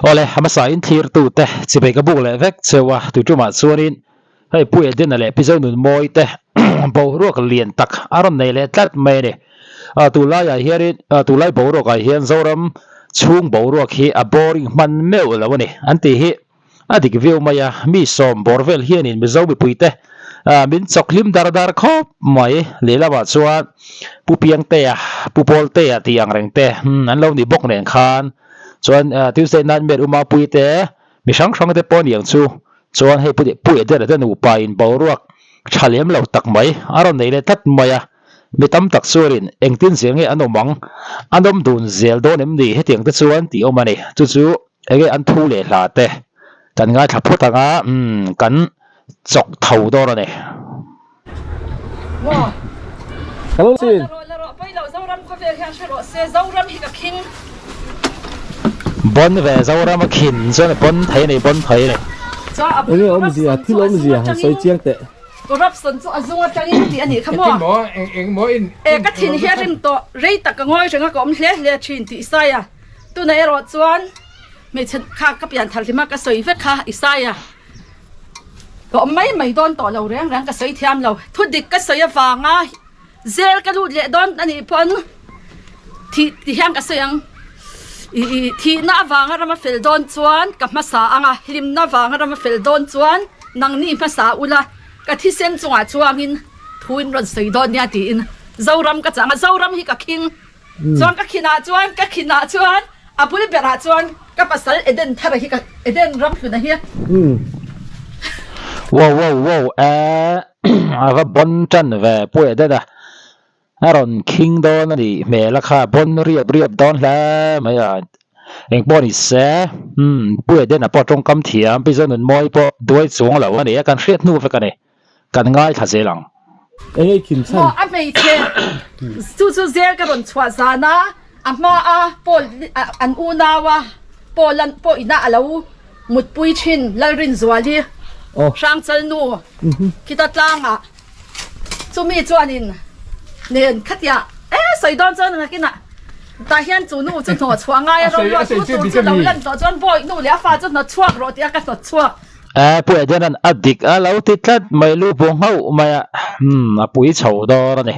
Awle, hmasa in thlir tute chibai ka buk leh vek cheu a, tuitumah chuanin hei Pu Edena leh Pi Zonunmawii te boruak lian tak a rawn nei leh tlat mai a ni. Tunlaiah hianin tunlai boruakah hian Zoram chhung boruak hi a boring hman meuh lo a ni an tih hi A dik viau mai a, mi sawm bawr vel hianin Mizo mipuite min chawk hlim dar dar khawp mai. Lehlamah chuan Pu Piangtea, Pu Pawltea tih ang reng te an lo ni bawk nen khan chuan Tuesday Nightmare U Mapuite mi hrang hrang te pawh aniang chu chuan hei Pu Edena te nupa in boruak tha lem lo tak mai a rawn nei leh tlat mai a. Mi tam tak chuanin engtin zel nge an awm ang, an awm dun zel dawn em ni hetiang te chuan tih awm a ni. Chu chu Enge an thu leh hla te kan ngaithla phawt ang a, umm kan chawk tho dawn a ni. Hello Sin. Bon ve Zoram a khin chuan a bon thei a ni bon thei a ni. Enge awmzia thil awmzia han sawi chiang teh. Corruption chu a zung atangin tih a nih kha maw? E ka thin hi a rim tawh rei tak ka ngawi reng a ka awm hle hle thin tih Isaiah. Tunah erawh chuan hmeichhe kha ka pian thar hlima ka sawi vek kha Isaiah ka awm mai mai dawn tawh lo reng reng ka sawi thiam lo. Thu dik ka sawi avanga zel ka lut leh dawn a nih pawn thih ti hian ka sawi ang. Ih thihna avanga rama fel dawn chuan ka hmasa ang a, hlimna avanga rama fel dawn chuan nangni hmasa ula ka thisen chungah chuangin thu in rawn sawi dawn nia tiin Zoram ka chang a, Zoram hi ka khing. Chuan ka khinah chuan ka khinah chuan a bul berah chuan ka pasal Eden thara hi ka Eden ram hluna hi. Wow wow wow eh a va bon tan ve Pu Eden a a rawn khing dawn a nih hmel a kha bon riap riap dawn hle mai a engpawh ni se umm Pu Eden a pawh tawngkam thiam Pi Zonunmawii pawh duai chuang lo a ni a kan hriat hnu vek a ni. Kan ngaithla zel ang. Eng ei khin chhan? Maw a hmeichhe chu chu zel ka rawn chhuah zan a, a hma a Paul an unau a Paul an pawh ina a lo mutpui thin Lalrinzuali Hrangchal nu khita tlangah chumi chuanin nen khatiah e sawi dawn chuan nakinah tah hian chu nu chu hnawh chhuah ngai a ro luah tu tur chu lo lan tawh chuan bawi nu leh a fa chu hnawt chhuak rawh tih a ka hnawt chhuak. Eh Pu Edenan a dik a lo ti tlat mai lu bu nghauh mai a, umm a pui chho dawn a ni.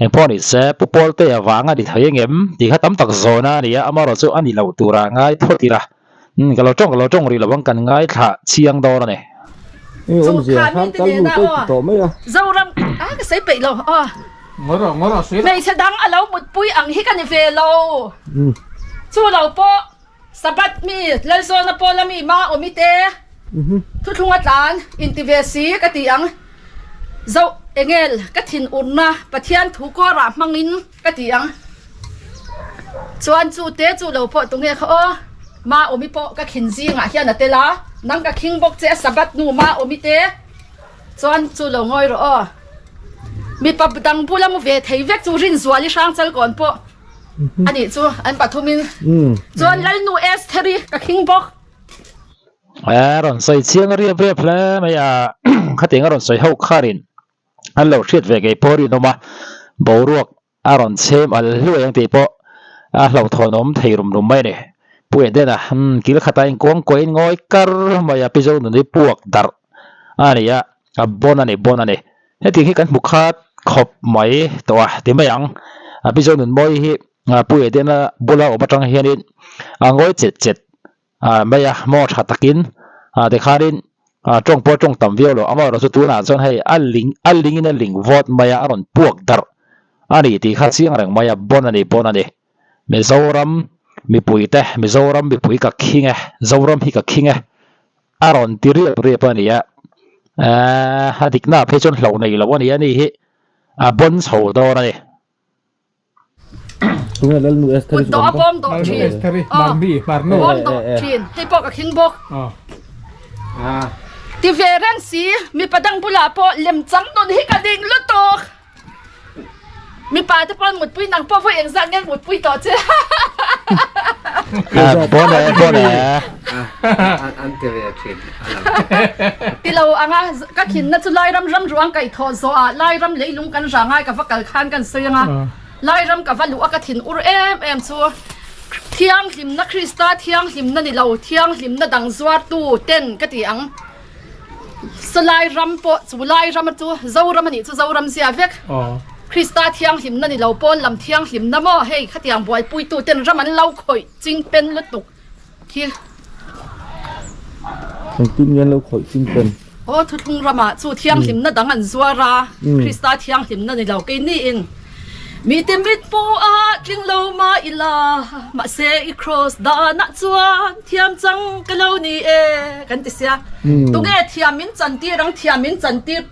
Engpawh ni se Pu Pawlte avang a ni thei engem tih kha tam tak zawhna a ni a, amaherawh chu a ni lo tura ngai phawt ila, umm ka lo tawng ka lo tawng rih lo ang kan ngaithla chiang dawn a ni. Eng awmzia khan kal nu te ti tawh mai a. Zoram a ka sawi peih lo aw. Hmeichhe dang a lo mutpui ang hi ka ni ve lo. Chu lo pawh. Sabbath mi, Lalzawna Pawla mi ma awmi te, thuthlung a tlan inti ve si ka ti ang. Zoh engel ka thin urna Pathian thu kawrah hmangin ka ti ang. Chuan chu te chu lo pawh tunge kha aw, ma awmi pawh ka khin zingah hian a tel a, nang ka khing bawk che a Sabbath nu ma awmi te, chuan chu lo ngawi rawh aw. Mipa dang bula mu ve thei vek chu Rinzuali Hrangchal kawn pawh. Ani chu an pathumin chuan Lalnu Estheri ka khing bawk. A rawn sawi chiang riap riap hle mai a, khatiang a rawn sawi ho kharin an lo hriat ve ngei pawh rinawm a, boruak a rawn chhem al hluai ang tih pawh a hlauhthawn awm thei rum rum mai a ni. Pu Edena kil khatah inkuang kuahin ngawi kar mai a, Pi Zonuni puak darh a ni a, a bon a ni bon a ni. Hetiang hi kan hmu khat khawp mai tawh a ti mai ang. A Pi Zonunmawii hi Pu Edena bula awm atang hianin a ngawi chet chet mai a, maw tha takin tikhanin tawng pawh a tawng tam viau lo. Amaherawhchu tunah chuan hei a ling a lingin a ling vawt mai a, a rawn puak darh a ni tih kha chiang reng mai a, bon a ni bon a ni. Mizoram mipuite Mizoram mipui ka khing e, Zoram hi ka khing e. A rawn ti riap riap a ni a, eeh a dikna phei chuan hlo nei lo a ni a ni hi a bon chho dawn a ni. Tunge Lalnu Estheri chu kan bawm dawh thin bawm dawh thin hei pawh ka khing bawk ti ve reng si mipa dang bulah pawh lem chang nun hi ka ding lutuk. Mipa te pawn mutpui nang pawh vawi engzah nge mutpui tawh che. Bon e bon e. An ti ve thin. Ti lo anga ka khinna chu Lairam ram ruang kaih thawh zawh ah Lairam leilung kan rang ai ka va kal khan kan sawi anga Lairam ka va luh a ka thin ur em em chu. Thianghlimna Krista thianghlimna ni lo, thianghlimna dang zuartu ten ka ti ang. Sawlai ram pawh chu lai ram chu Zoram a nih chu Zoram zia vek. Krista thianghlimna ni lo pawn lam thianghlimna maw hei khatiang buaipuitu ten ram an lo khawih ching pen lutuk hi. Engtin nge an lo khawih ching pen? Aw thuthlung ramah chu thianghlimna dang an zuar a, Krista thianghlimna ni lo keiniin mite mit pawh a tling lo mah ila, mahse i kraws danah chuan thiam chang ka lo ni e kan ti sia. Tunge thiam min chantir ang thiam min chantir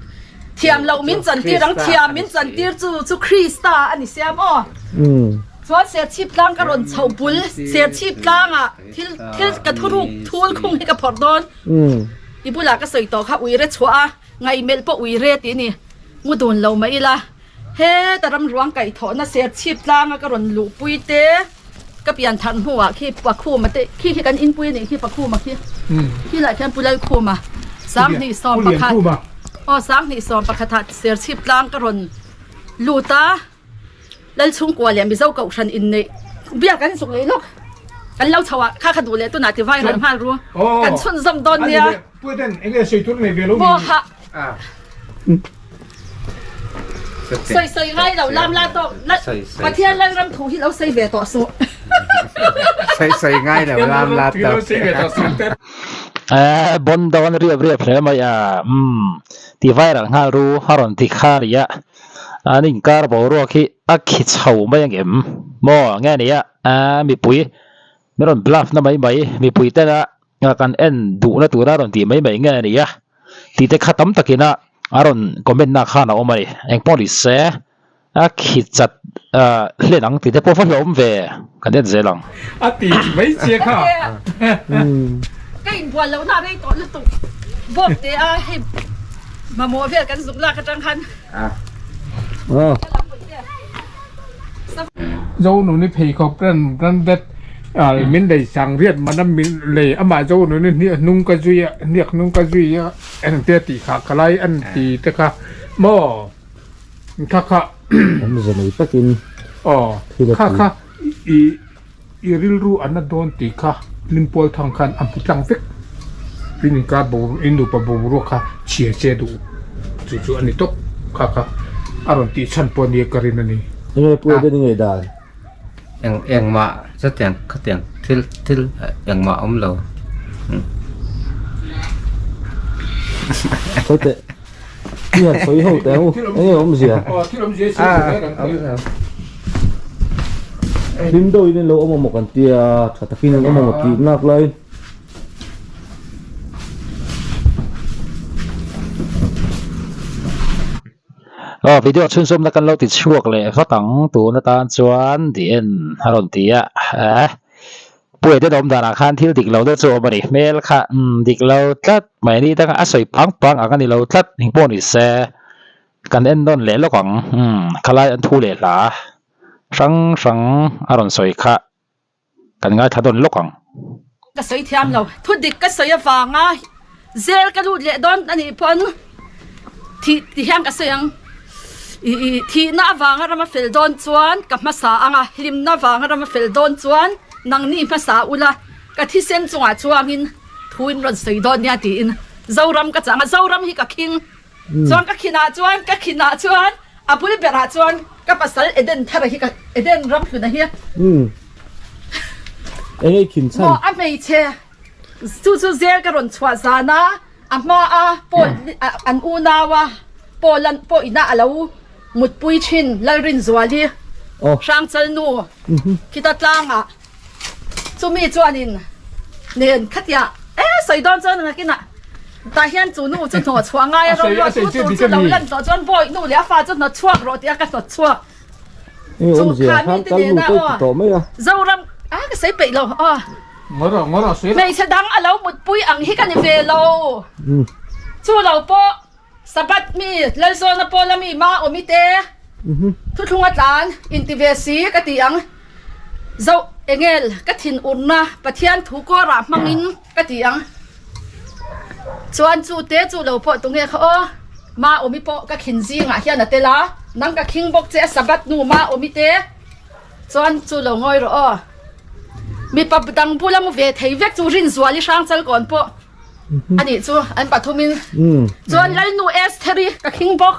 thiam loh min chantir ang thiam min chantir chu chu Krista a ni sia maw? Chuan Serchhip tlang ka rawn chhoh bul Serchhip tlangah thil thil ka thuruk thul khung hi ka phawrh dawn. I bulah ka sawi tawh kha uire chhuah a, ngaihmelh pawh uire tih a ni. Ngu dun lo mah ila, heta ram ruang kaihthawhna ser chhip tlanga ka rawn luhpui te, ka pian thar hnuah khi Pakhuma te, khi khi kan inpui a nih khi Pakhuma khi, khi lah khian Pu Lalkhuma, 2011, aw 2011 ah ser chhip tlang ka rawn lut a. Lalchhungkua leh Mizo Kohhran inneih biak kan zuk leh lawk. Kan lo chho ah kha kha duh leh tunah ti vai ral nghal ru. Kan chhunzawm dawn nia. Maw hah. Sawi sawi ngai lo lam la tawk. Pathian Lalram thu hi lo sawi ve tawh suh. Sawi sawi ngai lo lam la tawk. Eh bon dawn riap riap hle mai a. Umm ti viral nghal ru a rawn ti kha nia. An inkar boruak hi a khi chho mai ang em maw nge nia a mipui min rawn bluff na mai mai mipui tena kan en duhna tura rawn tih mai mai nge nia tih te kha tam takina a rawn comment na khan a awm a ni engpawh ni se a khi chat hlen ang tih te pawh va hlawm ve kan en zel ang. A ti mai che kha. Ka inbual lohna a rei tawh lutuk bawk te a hei mamawh vel kan zuk lak atang khan. Zo nuni pheikhawk ran ran det min lei sang riat man a min lei amah zo nuni hniak hnung ka zui a hniak hnung ka zui a engte tih kha ka lai an ti te kha maw kha kha awmze nei takin aw thil a kha ti kha i I rilru a na dawn tih kha Hlimpawl thang khan a hmu tlang vek. In inkar boruak, in nupa boruak kha chhia che duh chu chu a ni tawp kha kha a rawn tih chhan pawh nia ka rin a ni. Enge pu Eden i ngei dan? Eng engmah chutiang khatiang thil thil engmah awm lo. Sawi teh. I han sawi ho teh ang u. Enge awmzia? Hlim deuhin an lo awm amaw kan tia, tha takin an awm amaw tih nak laiin. Aw video chhunzawmna kan lo ti chhuak leh vat ang tun atan chuan the end a rawn ti a eh. Puia te awm danah khan thil dik lo deuh chu a awm a ni. Hmel kha umm dik lo tlat mai ni danga a sawi pang pang ang a ni lo tlat eng pawh ni se kan en nawn leh lawk ang umm khalai an thu leh hla hrang hrang a rawn sawi kha kan ngaithla nawn lawk ang. Ka sawi thiam lo. Thu dik ka sawi avanga zel ka lut leh dawn a nih pawn thih ti hian ka sawi ang. Ih thihna avanga rama fel dawn chuan ka hmasa ang a, hlimna avanga rama fel dawn chuan nangni hmasa ula ka thisen chungah chuangin thu in rawn sawi dawn nia tiin Zoram ka chang a, Zoram hi ka khing chuan ka khinah chuan ka khinah chuan a bul berah chuan ka pasal Eden thara hi ka Eden ram hluna hi Eng ei khin chhan? Maw a hmeichhe chu chu zel ka rawn chhuah zan a. A hma a Paul an unau a Paul an pawh ina a lo mutpui thin Lalrinzuali Hrangchal nu khita tlangah chumi chuanin nen khatia e sawi dawn chuan ang akinah tah hian chu nu chu hnawh chhuah ngai a ro luat tu tur chu lo lan tawh chuan bawi nu leh a fa chu hnawt chhuak rawh tih a ka hnawt chhuak chu kha mite nena aw Zoram a ka sawi peih lo aw. Hmeichhe dang a lo mutpui ang hi ka ni ve lo. Chu lo pawh Sabbath mi Lalzawna Pawla mi ma awmi te thuthlunga tlan inti ve si ka ti ang. Zo Engel ka thin urna Pathian thu kawrah hmangin ka ti ang. Chuan chu te chu lo pawh tunge kha aw ma awmi pawh ka khin zingah hian a tel a, nang ka khing bawk che a Sabbath nu ma awmi te chuan chu lo ngawi rawh aw. Mipa dang bula mu ve thei vek chu Rinzuali Hrangchalkawn pawh a nih chu an pathumin. Chuan Lalnu Estheri ka khing bawk.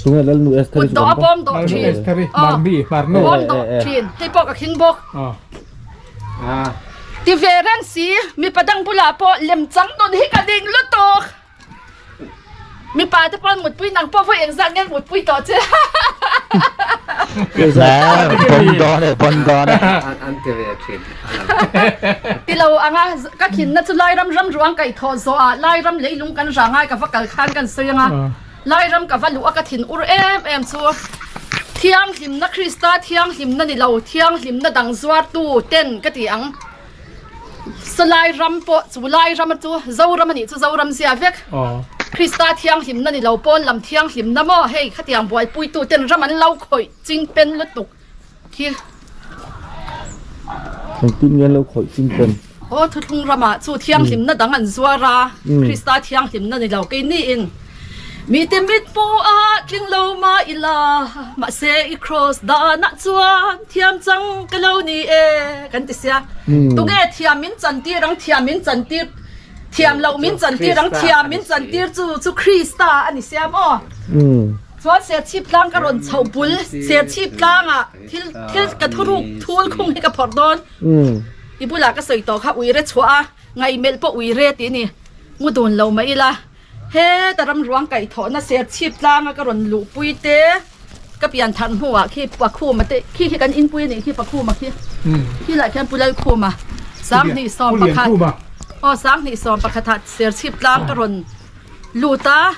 Tunge Lalnu Estheri chu kan bawk? Bawm dawh thin. Estheri, Marmi, Marnu. Bawm dawh thin. Hei pawh ka khing bawk. Ti ve reng si, mipa dang bulah pawh lemchang nun hi ka ding lutuk. Mipa te pawn mutpui nang pawh vawi engzat nge mutpui tawh che. Bon dawn e, bon dawn e. An ti ve thin. Ti lo anga ka khinna chu Lairam ram ruang kaih thawh zawh ah Lairam leilung kan rah ngai ka va kal khan kan sawi anga Lairam ka va luh a ka thin ur em em chu Thianghlimna Krista thianghlimna ni lo thianghlimna dang zuartu ten ka ti ang. Salai ram pawh chu lai ram chu Zoram a nih chu Zoram zia vek. Krista thianghlimna ni lo pawn lam thianghlimna maw hei khatiang buaipuitu ten ram an lo khawih ching pen lutuk hi. Engtin nge an lo khawih ching pen? Aw thuthlung ramah chu thianghlimna dang an zuar a, Krista thianghlimna ni lo keini in Mite mit pawh a tling lo mah ila, mahse i kraws danah chuan thiam chang ka lo ni e kan ti sia. Tunge thiam min chantir ang, thiam min chantir, thiam loh min chantir ang, thiam min chantir chu chu Krista a ni sia maw? Chuan Serchhip tlang ka rawn chhoh bul, Serchhip tlangah thil thil ka thuruk thul khung hi ka phawrh dawn. I bulah ka sawi tawh kha uire chhuah a, ngaihmelh pawh uire tih a ni. Mu dun lo mah ila. Heta ram ruang kaihthawhna Serchhip tlanga ka rawn luhpui te ka pian thar hnuah khi Pakhuma te khi khi kan inpui a nih khi Pakhuma khi khi lah khian Pu Lalkhuma 2011 aw 2011 ah Serchhip tlang ka rawn lut a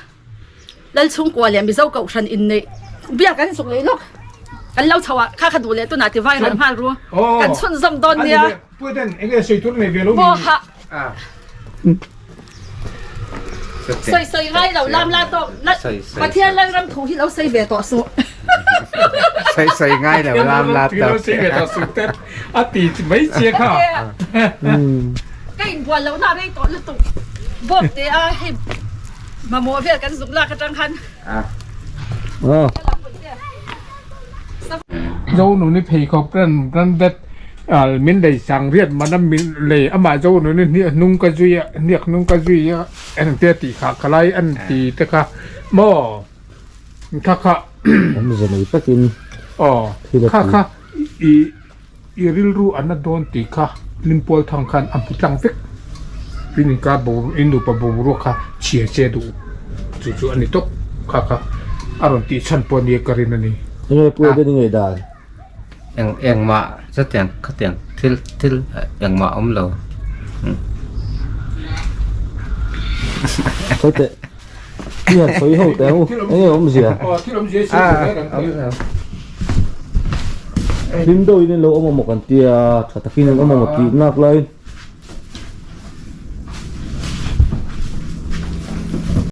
Lalchhungkua leh Mizo Kohhran inneih biak kan zuk leh lawk kan lo chho ah kha kha duh leh tunah ti viral nghal ru kan chhunzawm dawn nia. Maw hah. Sawi sawi ngai lo lam la tawk Pathian lal ram thu hi lo sawi ve tawh suh. Sawi sawi ngai lo lam la tawk. Lo sawi ve tawh suh te a ti mai che kha. Ka inbual lo na rei tawh lutuk bawk te a hei mamawh vel kan zuk lak atang khan. Zo nuni pheikhawk ran ran vet min lei sang riat man a min lei amah zo nuni hniak hnung ka zui a hniak hnung ka zui a engte tih kha ka lai an ti te kha maw kha kha awmze nei takin aw thil a kha ti kha i i rilru a na dawn tih kha Hlimpual thang khan a hmu tlang vek in inkar boruak in nupa boruak kha chhia che duh chu chu a ni tawp kha kha a rawn tih chhan pawh nia ka rin a ni. Enge pu Eden i ngei dan? Eng engmah chutiang khatiang thil thil engmah awm lo. Sawi teh i han sawi ho teh ang u enge awmzia? Aw thil awmzia i sawi teh ang u. Hlim deuhin an lo awm amaw kan tia tha takin an awm amaw tih nak laiin.